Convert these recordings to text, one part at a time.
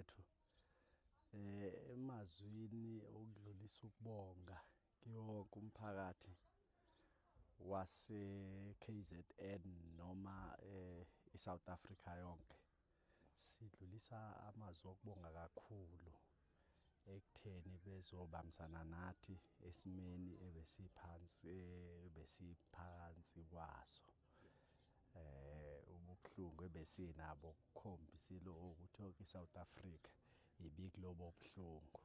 Mfowethu, emazwini okudlulisa ukubonga kiwonke umphakathi wase KZN noma iSouth Africa yonke, sidlulisa amazwi okubonga kakhulu ekutheni bezobambisana nathi esimeni ebesiphansi kwaso. Ubuhlungu ebesinabo kukhombisile ukuthi yonke iSouth Africa ibikulobo buhlungu.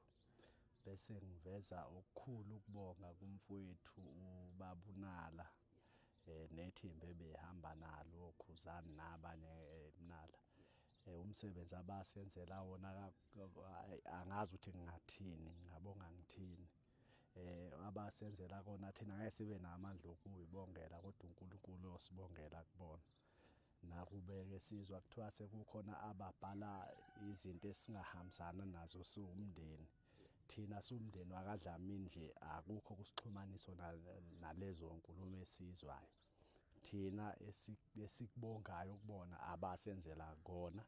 Bese ngiveza okukhulu ukubonga kumfowethu uBabunala nethimba ebehamba nalo, oKhuzani nabanye Mnala. Umsebenzi abasenzela wona angazi ukuthi ngingathini, ngingabonga ngithini. Abasenzela kona thina ngeke sibe namandla okuyibongela, kodwa uNkulunkulu osibongela kubona. Nakubeke sizwa kuthiwa sekukhona ababhala izinto esingahambisana nazo siwumndeni. Thina siwumndeni wakaDlamini nje akukho kusixhumaniso nalezo nkulumo esizwayo. Thina esikubongayo ukubona abasenzela kona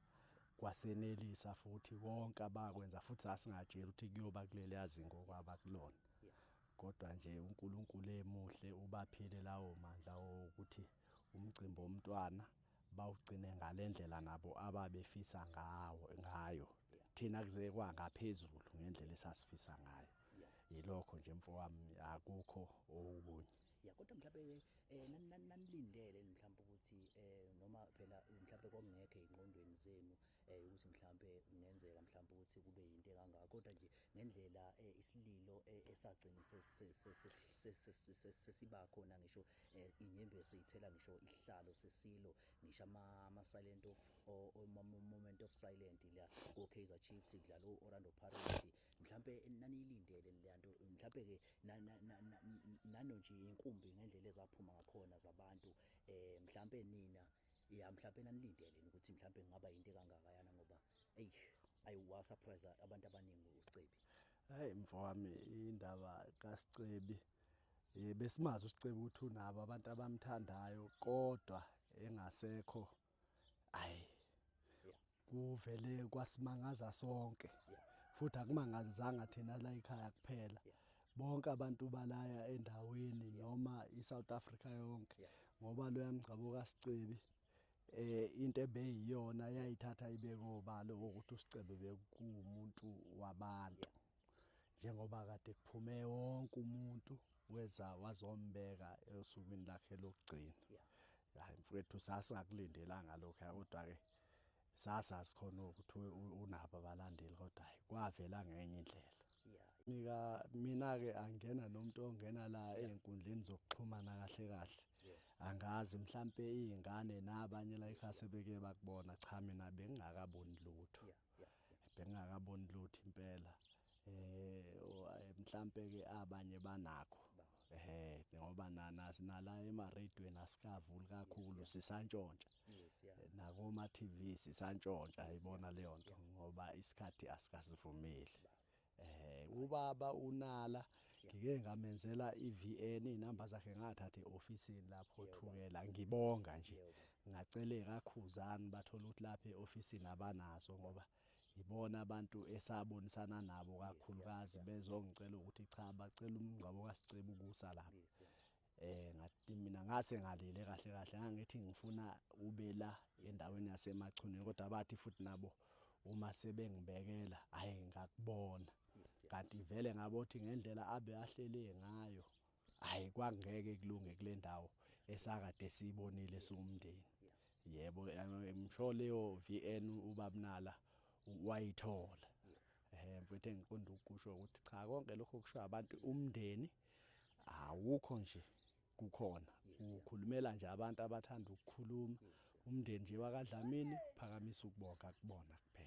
kwasenelisa futhi konke abakwenza, futhi sasingatshela ukuthi kuyoba kuleli yazingo kwabakulona. Kodwa nje uNkulunkulu emuhle ubaphile lawo mandla ukuthi umcimbi womntwana bawugcine ngalendlela nabo ababefisa ngayo. Thina kuze kwangaphezulu ngendlela esasifisa ngayo. Yilokho nje mfowami, akukho okunye. Ya, kodwa mhlawumbe nanilindele mhlawumbe ukuthi noma phela mhlawumbe kwakungekho ey'ngqondweni zenu ukuthi mhlawumbe kungenzeka mhlawumbe ukuthi kube yinto ekangaka, kodwa nje ngendlela isililo esagcina sesiba khona, ngisho inyembezi seyithela ngisho isihlalo sesilo, ngisho ama-silent of moment of silent la ko-Kaizer Chiefs kudlala o-Orlando Pirates, mhlambe naniyilindele le nto, mhlambe ke nano nje inkumbi ngendlela ezaphuma ngakhona zabantu, mhlambe nina ya mhlambe nanilindele ukuthi mhlambe kungaba into ekangakayana, ngoba ey ayiwa surprise abantu abaningi uSicebi. Hey mfowami, indaba kaSicebi besimazi uSicebi ukuthi unabo abantu abamthandayo, kodwa engasekho ayi kuvele kwasimangaza sonke. Futhi akumangazanga thina la ekhaya kuphela, bonke abantu balaya endaweni noma iSouth Africa yonke, ngoba lo yamgcabo kaSicebi into ebeyiyona yayithatha ibekobalo ukuthi uSicebi bekuwumuntu wabantu, njengoba kade kuphume wonke umuntu weza wazombeka esukwini lakhe lokugcina. Hayi mfowethu, sasingakulindelanga lokho, kodwa ke sasazi khona ukuthi unabo abalandeli, kodwa hayi kwavela ngenye indlela. Mina ke angena nomuntu ongena la einkundleni zokuxhumana kahle kahle, angazi mhlambe izingane nabanye la ekhaya sebeke bakubona. Cha, mina bengingakaboni lutho, bengingakaboni lutho impela. Mhlambe ke abanye banakho ngoba nala emaradweni asikavuli kakhulu, sisantshontsha nakoma TV sisantshontsha, ayibona leyo nto ngoba isikhathi asikasivumeli. Ubaba uNala ngike ngamenzela iVN, inamba zakhe ngathatha eofisini lapho Thukela, ngibonga nje ngacele kaKhuzani bathola ukuthi lapha eofisini abanazo, ngoba ibona abantu esabonisana nabo kakhulukazi bezongicela ukuthi cha bacela umngcwabo kaSicebi ukusa lapha. Ngathi mina ngase ngalile kahle kahle, ngangithi ngifuna ube la endaweni yaseMachunwini, kodwa bathi futhi nabo uma sebengibekela hayi ngakubona, kanti vele ngabothi ngendlela abe ahlele ngayo hayi kwangeke kulunge kule ndawo esakade sibonile siwumndeni. Yebo, ngisho leyo VN uBabunala wayithola. Mfethu, engiqonda ukusho ukuthi cha konke lokho kusho abantu umndeni awukho nje, kukhona ukhulumela nje abantu abathanda ukukhuluma. Umndeni nje wakaDlamini phakamisa ukubonga kubona kuphela.